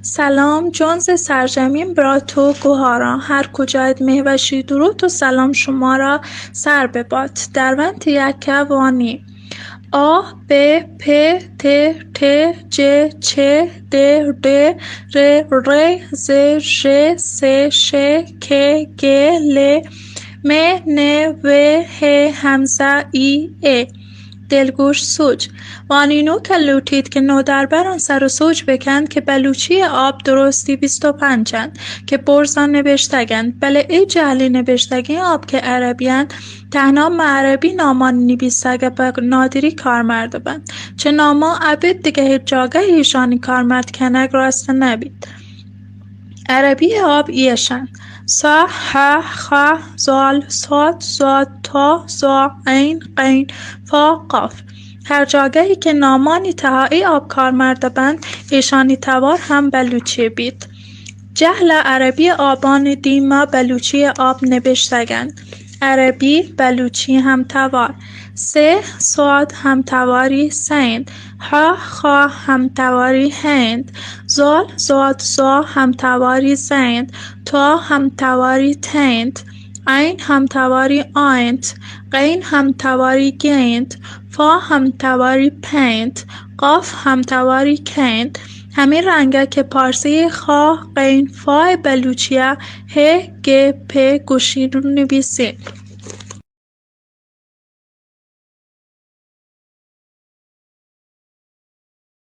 سلام، جنز سرزمین برات و گوهاران، هر کجایت مهوشی، درود و سلام شما را سر بباد. درونت یک وانی. آ، ب، پ، ت، ٹ، ج، چ، د، ڈ، ر، ر، ز، ژ، س، ش، ک، گ، ل، م، ن، و، ه، همزه، ای، ا. دلگوش سوج. وانینوک ء لوٹیت کہ نودربراں سر و سوج بکنت کہ بلوچی ء آب درستی بیست و پنچ انت کہ برزاں نبشتگ انت، بلے اے جہلی نبشتگیں آب کہ عربی انت، تہنا ماں عربی نامانی نبیسگ ء پہ نادری کارمرد بنت. چہ ناماں ابید دگہ ہچ جاگہ ایشانی کارمرد کنگ راست نبیت. عربی آب ایش انت: سا، ح، خ، زال، صاد، ضاد، تا، ظا، عین، غین، فا، قاف. ہر جاگہی کہ نامانی تہا اے آب کارمرد بنت، ایشانی توار ہم بلوچی بیت. جہل ء عربی آبانی دیما بلوچی آب نبشتگ انت. عربی، بلوچی ہمتوار. سہ، صاد ہمتواری سہ انت. ح، خا ہمتواری ہ انت. زال، ضاد، ظا ہمتواری ز انت. تا ہمتواری ت انت. عین ہمتواری آ انت. غین ہمتواری گ انت. فا ہمتواری پ انت. قاف ہمتواری ک انت. ہمے رنگ ء کہ پارسی ء خا، غین، فا ء بلوچی ء ہ، گ، پ گوشین و نبیسین.